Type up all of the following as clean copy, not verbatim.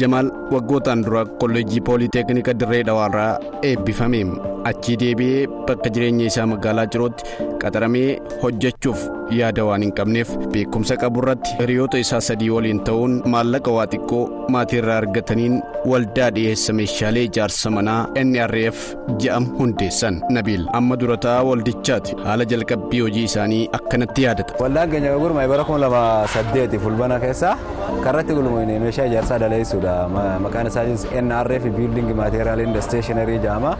Jamaal waggootaan dura Kolleejjii Pooliteeknika Dirree Dhawaarraa eebbifame. Achii deebi'ee bakka jireenya isaa magaalaa Cirootti qaxaramee hojjechuuf yaada waan hin qabneef, beekumsa qabu irratti hiriyoota isaa sadii waliin ta'uun maallaqa waa xiqqoo maatiirraa argataniin waldaa dhiyeessa meeshaalee ijaarsa manaa NRF jedhamu hundeessan. Nabiil amma durataa waldichaati. Haala jalqabbii hojii isaanii akkanatti yaadata. Waldaan keenya gurmaa'e bara 2008 Fulbana keessa karratti gurmaa'ine meeshaa ijaarsaa daleessuudha. Maqaan isaanis NRF Building Material and Stationery jedhama.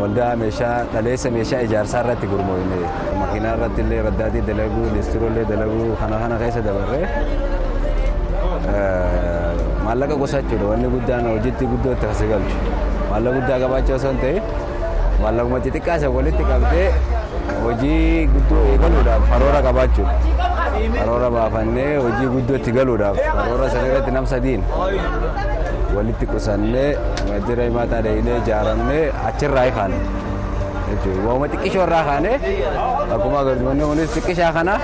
Waldaa meeshaa dhaleessa meeshaa ijaarsaa irratti gurmaa'ine. Makiinaa irratti illee raddaatii dalaguu, liistiroo illee dalaguu, kana kana keessa dabarree maallaqa gosachuudha. Wanni guddaan hojiitti guddoo itti kasi galchu. Maallaqa guddaa qabaachuu osoo hin ta'in, maallaquma xixiqqaa isa walitti qabdee hojii guddoo eegaluudhaaf karoora qabaachuudha. Karoora baafannee hojii guddoo itti galuudhaaf karoora sana irratti nam sadiin walitti qusannee waajjira himaataa dhahinee ijaaramnee achirraa kaane jechuudha. Waanuma xiqqishoo irraa kaane, akkuma agartu manni kunis xiqqishaa kana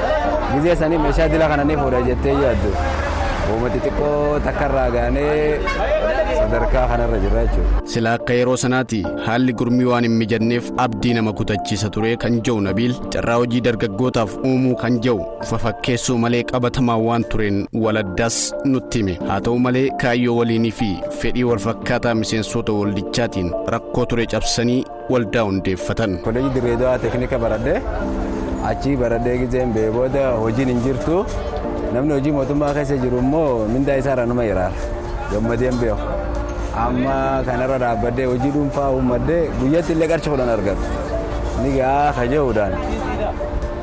gizee sanii meeshaa dila kana ni fuudha jettee yaaddu. Waanuma xixiqqoo takka irraa gaanee sadarkaa kanarra jirra jechuudha. Sila akka yeroo sanaati haalli gurmii waan hin mijanneef abdii nama kutachiisa ture kan jedhu Nabiil, carraa hojii dargaggootaaf uumuu kan jedhu fafakkeessuu malee qabatamaa waan tureen waladdaas nutti hime. Haa ta'u malee, kaayyoo waliinii fi fedhii walfakkaataa miseensota waldichaatiin rakkoo ture cabsanii waldaa hundeeffatan. Kolleejii Dirree Dawaa teeknika baradhee, achii baradhee gizeen ba'ee booda hojiin hin jirtu. Namni hojii mootummaa keessa jiru immoo mindaa isaarraa numa hiraara. Gammadeen beeku. Amma kanarra dhaabbadhee hojii dhuunfaa uummadhee guyyatti illee qarshii 10 argatu. Ni gaa kajee'uudhaan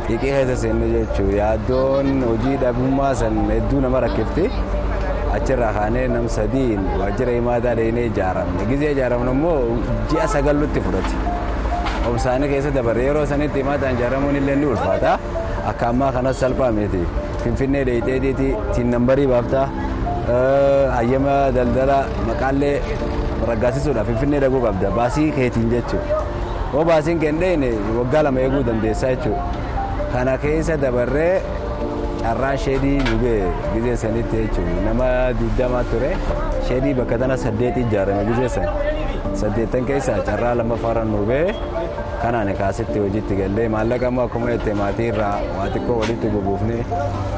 xiqqee keessa seenne jechuudha. Yaaddoon hojii dhabummaa san hedduu nama rakkifti. Achirraa kaanee nam sadiin waajjira himaataa dheenee ijaaramne. Gizee ijaaramne immoo ji'a sagallutti fudhate. Obsaanii keessa dabarre. Yeroo sanitti himaataan ijaaramuun illee ni ulfaata. Akka ammaa kanas salphaa miti. Finfinnee dheeyiteetiiti TIN numberii baaftaa, hayyama daldala maqaallee raggaasisuudhaaf Finfinnee dhaquu qabda baasii keetiin jechuudha. Yoo baasiin kenneen waggaa 2 eeguu dandeessaa jechuudha. Kana keessa dabarree carraan sheedii nu ga'e gizee sanitti jechuudha. Nama 20 ture, sheedii bakka tana saddeeti ijaarame gizee san. Saddeettan keessaa carraa lammaffaarra nu ga'e. Kanaan kaasitti hojiitti gallee, maallaqa immoo akkuma jette maatii irraa waa xiqqoo walitti bubuufne,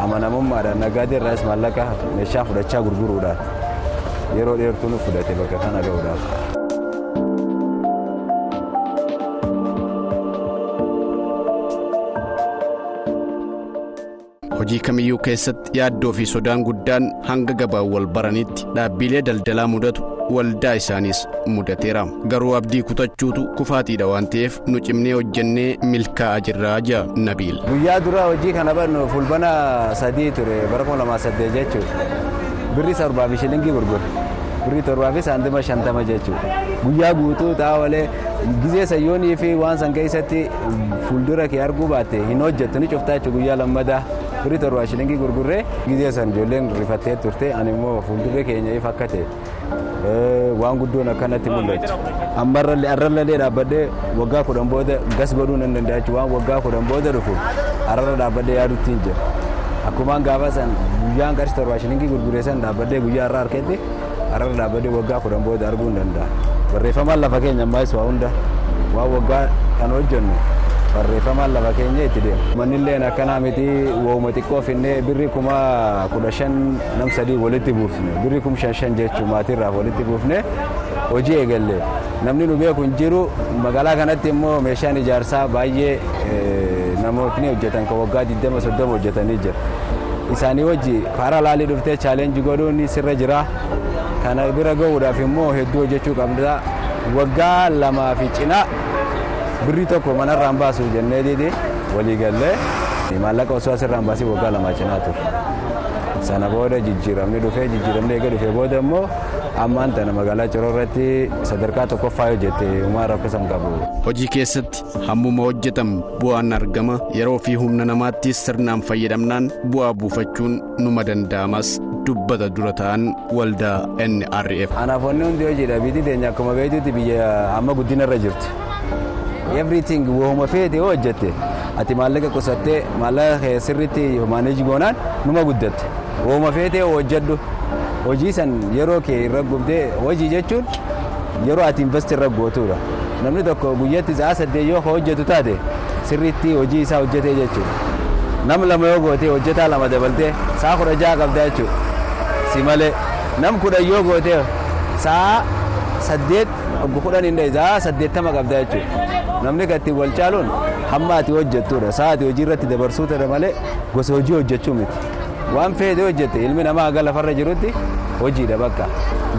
amanamummaadhaan naggaadee irraas maallaqa meeshaa fudhachaa gurguruudhaan yeroo dheertuu nu fudhate bakka kana ga'uudhaaf. Hojii kamiyyuu keessatti yaaddoo fi sodaan guddaan hanga gabaan wal baranitti dhaabbilee daldalaa mudatu waldaa isaanis mudateera. Garuu abdii kutachuutu kufaatiidha waan ta'eef, nu cimnee hojjennee milkaa'aa jirraa jira Nabiil. Guyyaa dura hojii kana bannu Fulbana 3 ture, bara 2008 jechuudha. Birrii 7 fi shilingii gurgure. Birrii 7 fi saantima 50 jechuudha. Guyyaa guutuu xaawalee gizee sayyoonii fi waan san keessatti fuuldura kee arguu baatte hin hojjettu, ni cuftaa jechuudha. Guyyaa lammadaa birrii 7 shilingii gurgurree, gizee san ijoolleen rifattee turte. Ani immoo fuuldurri keenya ifa akka ta'e waan guddoon akkanatti mul'atu. Ammarrallee arrallee dhaabbadhee waggaa 10 booda gas godhuu nan danda'a jechuudha. Waan waggaa 10 booda dhufu arrarra dhaabbadhee yaadutti hin jira. Akkumaan gaafa san guyyaan qarshii 7 shilingii gurguree san dhaabbadhee guyyaa har'a harketti, arrarra dhaabbadhee waggaa 10 booda arguu hin danda'a. Barreeffamaan lafa keenya ammaas waa hunda waan waggaa kan hojjennu barreeffamaan lafa keenya itti deema. Mannilleen akkanaa miti, wooma xiqqoo finnee birrii 15,000 nam sadii walitti buufne, birrii 5,000 jechuun maatiirraa walitti buufne hojii eegalle. Namni nu beeku hin jiru. Magaalaa kanatti immoo meeshaan ijaarsaa baay'ee namootni hojjetan kan waggaa 20 30 hojjetanii jira. Isaanii wajji parallelii dhuftee challenge godhuun sirra jira. Kana bira gahuudhaaf immoo hedduu hojjechuu qabda. Waggaa 2 fi cinaa birrii tokko manarraan baasu jennee walii gallee, maallaqa osoo asirraan baasii waggaa 2 cinaa ture. Sana booda jijjiiramni dhufee, jijjiiramni eega dhufee booda immoo ammaan tana magaalaa Ciroo irratti sadarkaa tokkoffaa hojjette, uumaa rakkoo hin qabu. Hojii keessatti hammuma hojjetamu bu'aan argama. Yeroo fi humna namaatti sirnaan fayyadamnaan bu'aa buufachuun numa danda'amas dubbata dura ta'an waldaa NRF. Anaaf wanni hundi hojiidha. Biyyi teenya akkuma beektutti biyya amma guddina irra jirti. Everything wooma feete yoo hojjette, ati maallaqa qusattee maallaqa kee sirriitti manage goonaan numa guddatte. Wooma feete yoo hojjedhu. Hojii san yeroo kee irra gubdee hojii jechuun yeroo ati invest irra gootuudha. Namni tokko guyyatti sa'a 8 yoo hojjetu taate sirriitti hojii isaa hojjetee jechuudha. Nam 2 yoo gootee hojjetaa 2 dabaltee sa'a 16 qabdaa jechuudha. Si malee nam 10 yoo gootee sa'a 8 obbo 10 hin dhaye sa'a 80 qabdaa jechuudha. Namni kan ittiin wal caaluun hamma ati hojjettuudha. Sa'a ati hojii irratti dabarsuu ta'e malee gosa hojii hojjechuu miti. Waan feete hojjette ilmi namaa haga lafarra jirutti hojiidha bakka.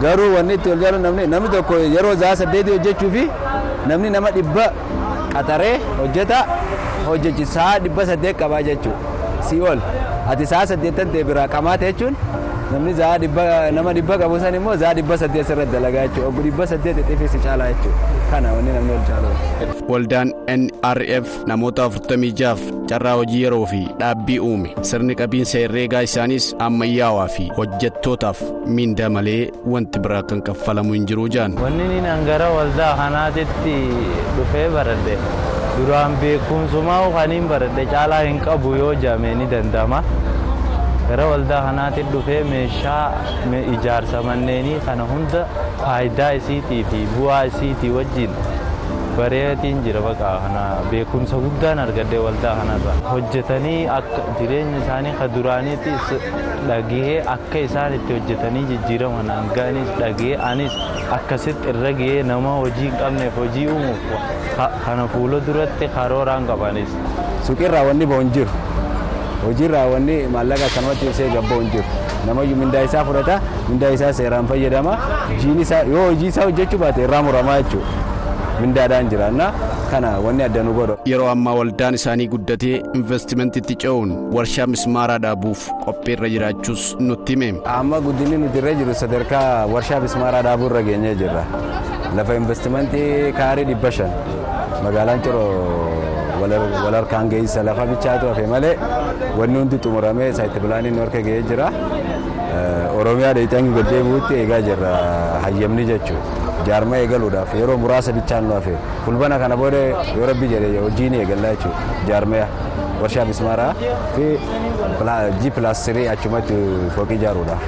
Garuu wanni itti wal caaluun namni tokko yeroo sa'a 8 hojjechuu fi namni nama 100 qaxaree hojjeta hojjechi sa'a 800 qabaa jechuudha. Si ol ati sa'a 8 ta'e biraa qamaate jechuun namni sa'a 100 nama 100 qabu san immoo sa'a 800 sirra dalagaa jechuudha. Obbo 800 xixiqqee si caalaa jechuudha. Kana wanni namni wal caalu. Waldaan NRF namoota 46 carraa hojii yeroo fi dhaabbii uume. Sirni qabiinsa herreegaa isaanis ammayyaawaa fi hojjettootaaf miindaa malee wanti biraa kan kaffalamu hin jiru jaan. Wanni inni gara waldaa kanaatitti dhufee baradhe duraan beekumsumaa kaniin baradhe caalaa hin qabu yoo jaame ni danda'ama. Gara waldaa kanaatti dhufee meeshaa ijaarsa manneenii kana hunda faayidaa isiitii fi bu'aa isiitii wajjin bareetiin jira baqa kana beekumsa guddaan argadhe waldaa kanarra. Hojjetanii akka jireenya isaanii ka duraaniitis dhagahee akka isaan itti hojjetanii jijjiiraman hangaanis dhagahee anis akkasitti irra gahee nama hojii hin qabneef hojii uumuuf kana fuula duratti karooraan qabanis. Suuqirraa wanni bahu hin jiru. Hojiirraa wanni maallaqa akkanumatti ibsee gabba'u hin jiru. Namayyuu mindaa isaa fudhata, mindaa isaa seeraan fayyadama. Hojiin isaa yoo hojii isaa hojjechuu baate irraa muramaa jechuudha. Mindaadhaan jiraanna kana wanni adda nu godhu. Yeroo ammaa waldaan isaanii guddatee investimentitti ce'uun warshaa mismaaraa dhaabuuf qophiirra jiraachuus nutti hime. Amma guddinni nuti irra jiru sadarkaa warshaa mismaaraa dhaabuu irra geenyee jirra. Lafa investimentii kaarii 500 magaalaan Ciroo wal harkaan geessa lafa bichaatu hafe malee wanni hundi xumuramee saayit pilaaniin harka ga'ee jira. Oromiyaa dheeyxaan gad deebi'utti eegaa jirra hayyamni jechuudha. Jaarma eegaluudhaaf yeroo muraasa bichaan nu hafe fulbana kana booda yoo rabbi jedhe hojii ni eegalla jechuudha. Jaarmaya warshaa mismaaraa fi G+3 achumatti fooqii ijaaruudhaaf.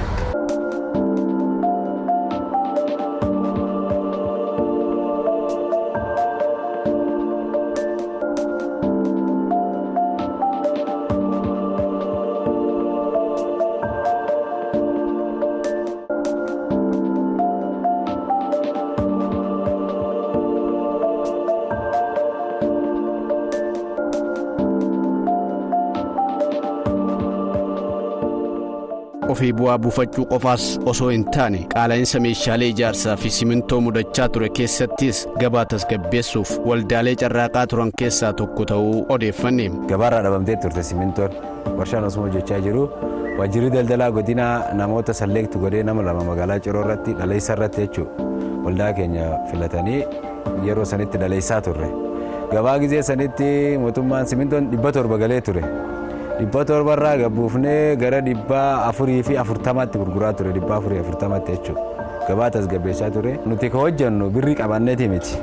Ofii bu'aa buufachuu qofaas osoo hin taane qaala'insa meeshaalee ijaarsaa fi simintoo mudachaa ture keessattis gabaa tasgabbeessuuf waldaalee carraaqaa turan keessaa tokko ta'uu odeeffanne. Gabaarraa dhabamtee turte simintoon warshaan osoo hojjechaa jiru waajjirri daldalaa godinaa namoota salleektu godhee nama 2 magaalaa Ciroo irratti dhaleessa irratti jechuudha. Waldaa keenya filatanii yeroo sanitti dhaleessaa turre. Gabaa gizee sanitti mootummaan simintoon 700 galee ture. 700 irraa gabbuufnee gara 440tti gurguraa ture 440tti jechuudha. Gabaa tasgabbeessaa ture. Nuti ka hojjennu birrii qabanneeti miti.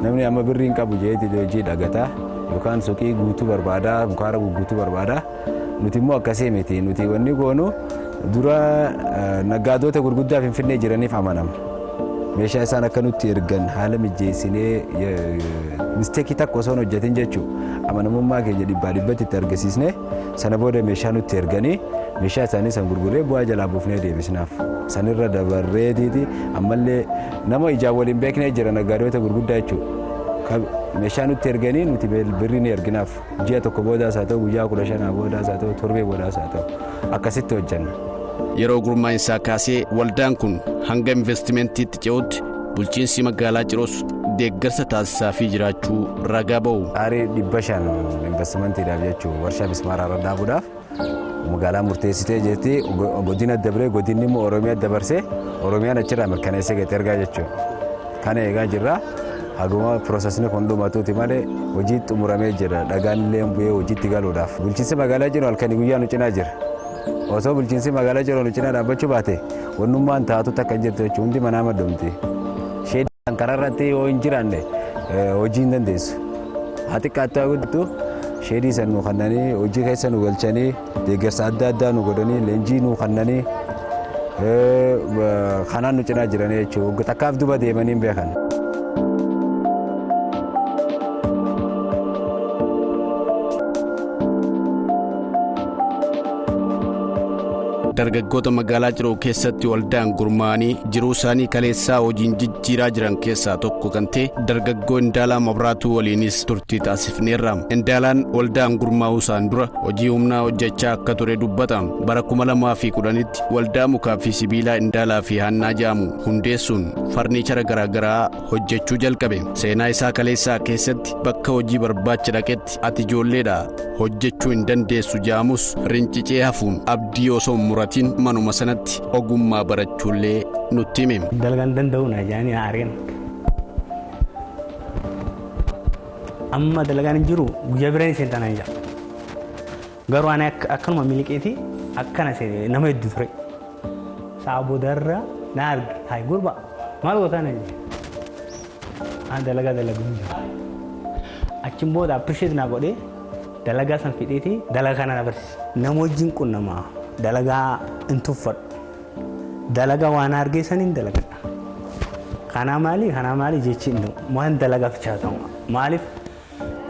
Namni amma birrii hin qabu jeeti hojii dhagataa yookaan suuqii guutuu barbaada, mukaara guutuu barbaada. Nuti immoo akkasii miti. Nuti wanni goonu dura naggaadota gurguddaa Finfinnee jiraniif amanamna. Meeshaa isaan akka nutti ergan haala mijeessinee misteekii takka osoo hin hojjetin jechuudha. Amanamummaa keenya 100% itti argisiisnee sana booda meeshaa nutti erganii meeshaa isaanii san gurgurree bu'aa jalaa buufnee deebisnaaf. Sanirra dabarreetiiti ammallee nama ijaan waliin beeknee jira naggaadota gurguddaa jechuudha. Meeshaa nutti erganii nuti birrii ni erginaaf. Ji'a tokko boodaas haa ta'u guyyaa 15 boodaas haa ta'u torbee boodaas haa ta'u akkasitti hojjenna. Yeroo gurmaa'insaa kaasee waldaan kun hanga investimentiitti ce'utti bulchiinsi magaalaa Ciroos deeggarsa taasisaa fi jiraachuu ragaa ba'u. Aarii 500 investimentiidhaaf jechuun warshaa mismaaraa irra dhaabuudhaaf magaalaa murteessitee jirti. Godina dabree godinni immoo Oromiyaa dabarsee Oromiyaan achirraa mirkaneessee gadi ergaa jechuudha. Kana eegaa jirra. Haguma piroosesni kun dhumatuuti malee hojii xumuramee jira. Dhagaan illee bu'ee hojiitti galuudhaaf. Bulchiinsi magaalaa Ciroo halkanii guyyaa nu cinaa jira. Osoo bulchiinsi magaalaa Ciroo nu cinaa dhaabbachuu baate wannummaan taatu takka jirtu jechuun hundi manaa maddoomti. Sheedaan karaa irratti yoo hin jiraanne hojii hin dandeessu. Haa xiqqaattu haa guddattu sheedii san nu kannanii hojii keessa nu galchanii deeggarsa adda addaa nu godhanii leenjii nu kannanii Kanaan nu cinaa jiranii jechuudha. Takkaaf duuba deemanii hin beekan. Dargaggoota magaalaa Ciroo keessatti waldaan gurmaa'anii jiruu isaanii kaleessaa hojiin jijjiiraa jiran keessaa tokko kan ta'e dargaggoo Indaalaa Mabraatuu waliinis turtii taasifneerra. Indaalaan waldaan gurmaa'uu isaan dura hojii humnaa hojjechaa akka ture dubbata. Bara 2010tti waldaa mukaa fi sibiilaa Indaalaa fi Haannaa jedhamu hundeessuun farniichara garaagaraa hojjechuu jalqabe. Seenaa isaa kaleessaa keessatti bakka hojii barbaacha dhaqetti ati ijoolleedha hojjechuu hin dandeessu jedhamus rincicee hafuun abdii osoo muratiin manuma sanatti ogummaa barachuullee nutti hime. Dalagaan danda'u na jedhanii na argan. Amma dalagaan hin jiru guyyaa biraan isheen taanaan jira. Garuu ani akkanuma miliqeeti akkana nama hedduu ture. Sa'a boodarra na arge hayi gurba maal gootaa na jedhe. Ani dalagaa dalagu hin jiru. Achiin booda appreciate naa godhee dalagaa san fidheeti dalagaa kana na barsiise. Nama wajjin qunnamaa. Dalagaa hin tuffadhu. Dalagaa waan argee saniin dalagadha. Kanaa maali kanaa maali jechi hin waan dalagaaf chaatamu. Maaliif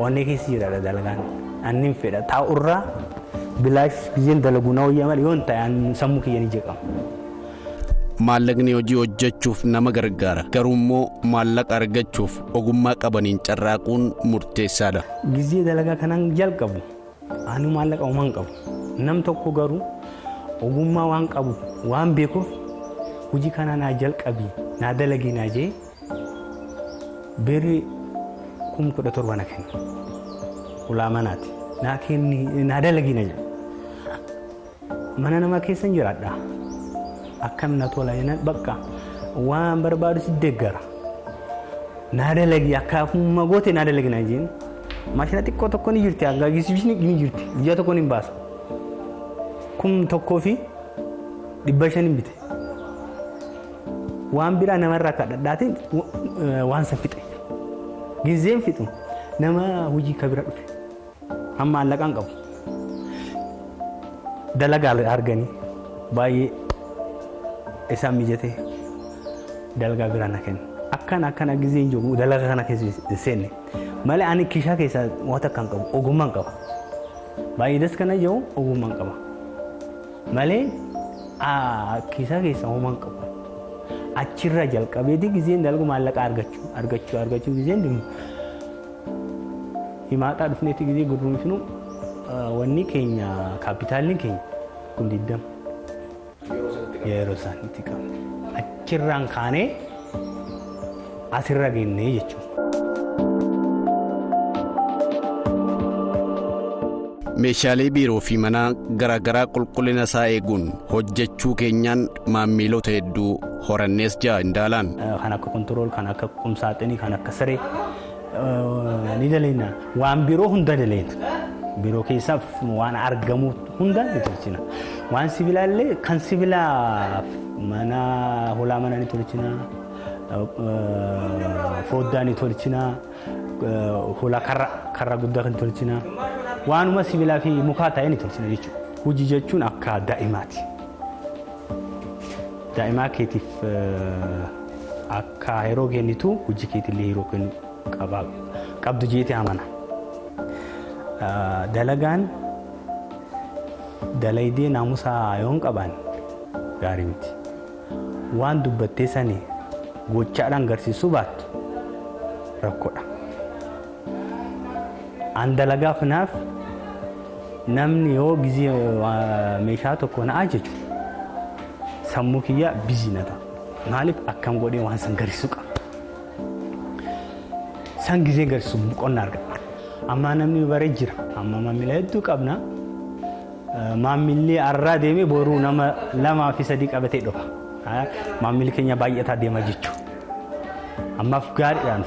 onnee keessa jiraadha dalagaan. Anni hin fedha taa'urraa bilaash biyyeen dalaguu na wayyaa malee yoon ta'e sammuu kiyya ni jeeqama. Maallaqni hojii hojjechuuf nama gargaara. Garuu immoo maallaqa argachuuf ogummaa qabaniin carraaquun murteessaadha. Gizee dalagaa kanaan jalqabu ani maallaqa uumaa hin qabu. Nam tokko garuu ogummaa waan qabu waan beekuuf hojii kana naa jalqabi naa dalagi naa jee birri 17,000 na kenna. Ulaa manaati. Naa kenni naa dalagi na jedha. Mana namaa keessa hin jiraadha. Akkam na tola jennaan bakka waan barbaadu si deeggara. Naa dalagi akkaafuma goote naa dalagi naa jeen. Maashina xiqqoo tokko ni jirti hanga ni jirti guyyaa tokko ni baasa. 1500 bite. Waan biraa namarraa kadhadhaatiin waan san fixe. Gizeen fixu nama hojii ka bira dhufe. Amma maallaqaan qabu. Dalagaa arganii baay'ee isaan mijatee dalagaa biraa na kenna. Akkana akkana gizeen jiru dalagaa kana keessa hin seenne. Malee ani kishaa keessaa waan takka hin qabu ogummaa hin qaba. Baay'ee das kana jiru ogummaa hin qaba. Malee kiisaa keessa homaa hin qabu. Achirraa jalqabeeti gizeen dalagu maallaqa argachuu argachuu argachuu gizeen deemu. Himaaxaa dhufneetti gizee gurgurru wanni keenya kaapitaalli keenya 20,000. Yeroo isaanitti qabne. Achirraan kaanee asirra geennee jechuudha. Meeshaalee biiroo fi manaa garaagaraa qulqullina isaa eeguun hojjechuu keenyaan maammiloota hedduu horannees jaa Indaalaan. Kan akka kontirool, kan akka qumsaaxinii, kan akka siree ni daleena. Waan biiroo hunda daleena. Biiroo keessaa waan argamu hunda ni tolchina. Waan sibiilaa illee kan sibiilaa mana hulaa mana ni tolchina. Foddaa ni tolchina. Hulaa karra guddaa kan tolchina. Waanuma sibiilaa fi mukaa ta'e ni tolchina jechuudha. Hojii jechuun akka daa'imaati. Daa'imaa keetiif akka yeroo kennitu hojii keetillee yeroo kennu qabdu jeetee amana. Dalagaan dalaydee naamusaa yoo hin qabaanne gaarii miti. Waan dubbattee sani gochaadhaan agarsiisuu baattu rakkoodha. An dalagaaf naaf namni yoo gizee meeshaa tokko na ajaju sammuu kiyya bizii na ta'a. Maaliif akkam godhee waan san garsiisuu qaba. San gizee garsiisu boqonnaa argata. Amma namni baree jira. Amma maamila hedduu qabna. Maamilli har'aa deemee boruu nama 2 fi 3 qabatee dhufa. Maamilli keenya baay'ataa deema jechuudha. Ammaaf gaariidhaan.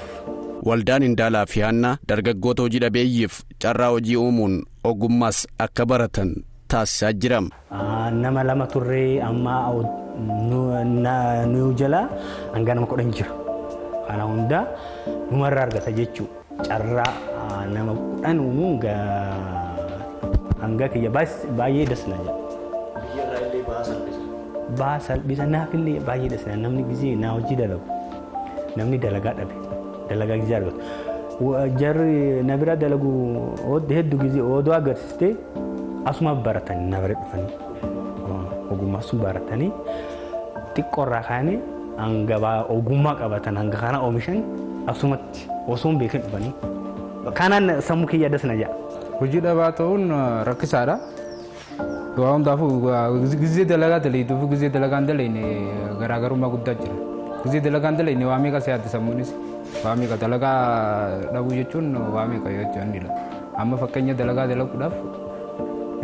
Waldaan Indaalaa fi Haannaa dargaggoota hojii dhabeeyyiif carraa hojii uumuun ogummaas akka baratan taasisaa jira. Nama 2 turree amma nu jala hanga nama 10 jira. Kana hunda numarraa argata jechuudha. Carraa nama 10 uumuun hanga kiyya baay'ee das na jedha. Biyyarraa illee ba'aa salphisa. Ba'aa salphisa naafillee baay'eedha sana namni gizee naa hojii dalagu namni dalagaa dhabe dalagaa gizee argatu. Jarri na bira dalagu hedduu gizee odoo agarsiistee asuma baratanii na bira dhufanii ogummaa sun baratanii xiqqoorraa kaanii hanga ogummaa qabatan hanga kana oomishan asumatti osoo hin beekin dhufanii. Kanaan sammuu kiyya addas na ja'a. Hojii dhabaa ta'uun rakkisaadha. Waa hundaafuu gizee dalagaa dalagituu fi gizee dalagaa hin dalagne garaagarummaa guddaa jira. Gizee dalagaa hin dalagne waa meeqa si'aatti sammuunis waa meeqa dalagaa dhabuu jechuun waa meeqa jechuudha. Amma fakkeenya dalagaa dalaguudhaaf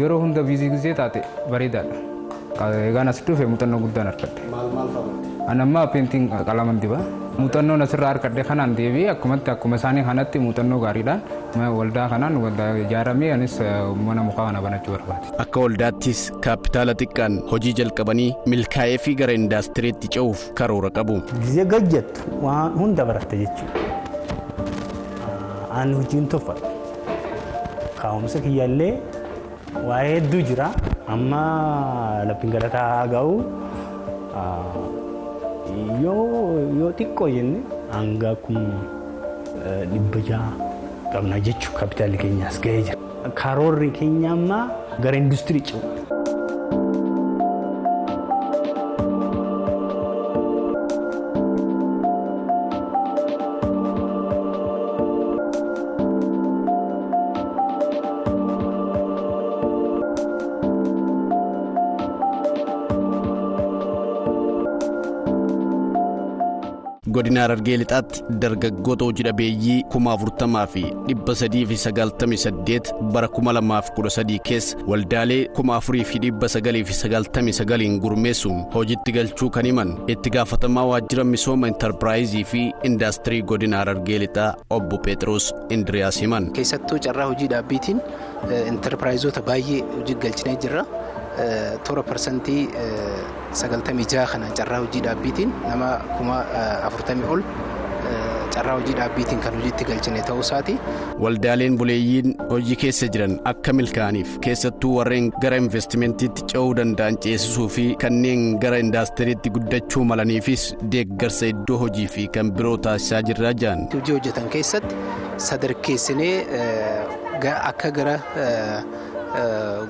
yeroo hunda biizii gizee taate bareedaadha. Egaan as dhufe muuxannoo guddaan argadhe. Maal maal fa'a? Ani amma peentiin qalaman diba. Muuxannoon asirraa argadhe kanaan deebi'ee akkumatti akkuma isaanii kanatti muuxannoo gaariidhaan waldaa kanaan waldaa ijaaramee anis mana mukaa kana banachuu barbaade. Akka waldaattis kaapitaala xiqqaan hojii jalqabanii milkaa'ee fi gara indaastiriitti ce'uuf karoora qabu. Gizee gajjattu waan hunda baratta jechuudha. Ani hojiin tuffadha. Kaa'umsa kiyyaallee waa hedduu jira. Amma labbiin galataa ga'u yoo xiqqoo jenne hanga kun 600 qabna jechuudha kaapitaalli keenyaas ga'ee jira. Karoorri keenya ammaa gara industirii ce'u. Godina Harargee Lixaatti dargaggoota hojii dhabeeyyii 40,398 bara 2013 keessa waldaalee 4,999 gurmeessuun hojiitti galchuu kan himan itti gaafatamaa waajjira misooma intarpiraayizii fi indaastirii godina Harargee Lixaa obbo Pheexiroos Indiriyaas himan. Keessattuu carraa hojii dhaabbiitiin intarpiraayizoota baay'ee hojii galchinee jirra. Toora 96% kana carraa hojii dhaabbiitiin nama 40,000 ol carraa hojii dhaabbiitiin kan hojiitti galchine ta'uu isaati. Waldaaleen buleeyyiin hojii keessa jiran akka milkaa'aniif keessattuu warreen gara investimentiitti ce'uu danda'an ceesisuu fi kanneen gara indaastiriitti guddachuu malaniifis deeggarsa iddoo hojii fi kan biroo taasisaa jirra jiran. Hojii hojjetan keessatti sadarkeessinee akka gara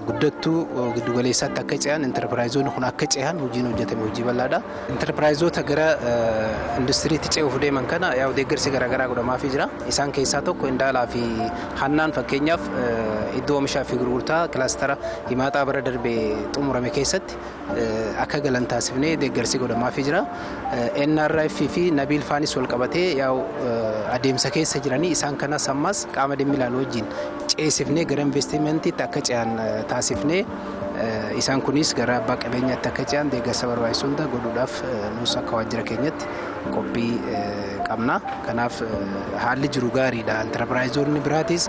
guddattuu giddugaleessaatti akka ce'an intarpiraayizoonni kun akka ce'an hojiin hojjetame hojii bal'aadha. Intarpiraayizoota gara industiriitti ce'uuf deeman kana yaa'u deeggarsi garaagaraa godhamaafii jira. Isaan keessaa tokko Indaalaa fi Hannaan fakkeenyaaf iddoo oomishaa fi gurgurtaa kilaastara himaaxaa bara darbee xumurame keessatti akka galan taasifnee deeggarsi godhamaafii jira. NRF fi Nabiil Faanis wal qabatee yaa'u adeemsa keessa jiranii isaan kanas ammas qaama dhimmi ilaalu wajjin ceesifnee gara investimentiitti akka ce'an taasifnee isaan kunis gara abbaa qabeenyaatti akka ce'an deeggarsa barbaachisu hunda godhuudhaaf nus akka waajjira keenyatti qophii qabna. Kanaaf haalli jiru gaariidha. Intarpiraayizoonni biraatis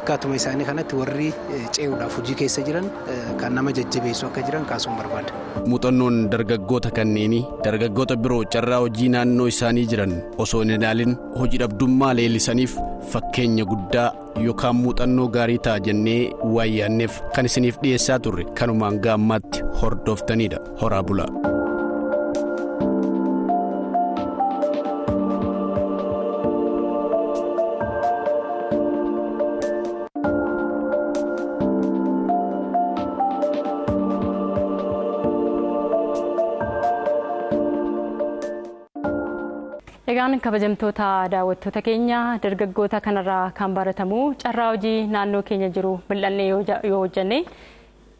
akkaatuma isaanii kanatti warri ce'uudhaaf hojii keessa jiran kan nama jajjabeessu akka jiran kaasuun barbaada. Muuxannoon dargaggoota kanneenii dargaggoota biroo carraa hojii naannoo isaanii jiran osoo hin ilaalin hojii dhabdummaa leellisaniif fakkeenya guddaa yookaan muuxannoo gaarii ta'a jennee waan yaadneef kan isiniif dhiyeessaa turre kanumaan gaammaatti hordoftanidha. Horaa bulaa. Egaan kabajamtoota daawwattoota keenya dargaggoota kanarraa kan baratamu carraa hojii naannoo keenya jiru mil'annee yoo hojjenne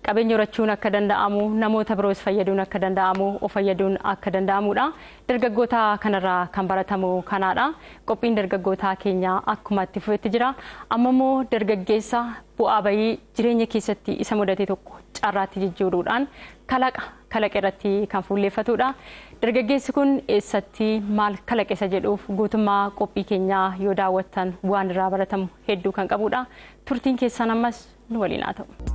qabeenya horachuun akka danda'amu namoota biroos fayyaduun akka danda'amu of fayyaduun akka danda'amudha. Dargaggoota kanarraa kan baratamu kanaadha. Qophiin dargaggoota keenya akkuma itti fufetti jira. Amma immoo dargaggeessa bu'aa bayii jireenya keessatti isa mudate tokko carraatti jijjiiruudhaan kalaqa kalaqa irratti kan fuulleeffatudha. Dargaggeessi kun eessatti maal kalaqe isa jedhuuf guutummaa qophii keenyaa yoo daawwattan waan irraa baratamu hedduu kan qabudha. Turtiin keessan ammas nu waliin haa ta'u.